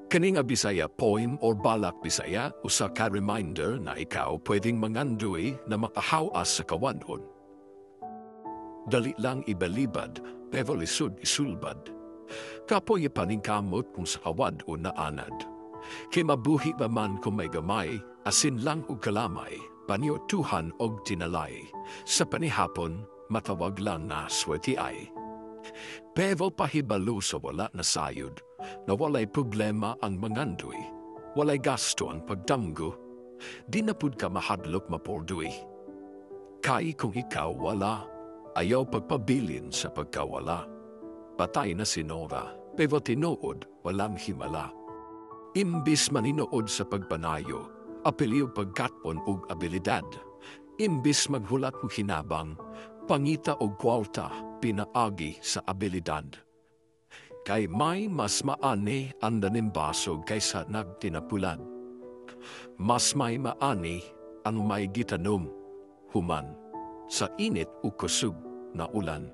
Kani nga Bisaya poem or balak Bisaya, usa ka reminder na ikaw pwedeng mangandoy na makahawas sa kawadon. Dali lang ibalibad, pero lisod isulbad. Kapoy paningkamot kung sa kawad o naanad. Kay mabuhi pa man kung may gamay, asin lang og kalamay, paniotuhan og tinalay. Sa panihapon, matawag lang na swerte ay. Pero pahibalo sa wala na sayod, na walay problema ang mangandoy, walay gasto ang pagdamgo, di na pud ka mahadlok mapurduy. Kay kung ikaw wala, ayaw pagpabilin sa pagkawala. Patay na si Nora, pero tinuod walang himala. Imbis maninood sa pagpanayo, apili og pagkatpon og abilidad. Imbis maghulat og hinabang, pangita og kwarta pinaagi sa abilidad. Kay may mas maani ang nanimbasog kaysa nagtinapulad. Mas may maani ang may gitanom, human, sa init o kusog na ulan.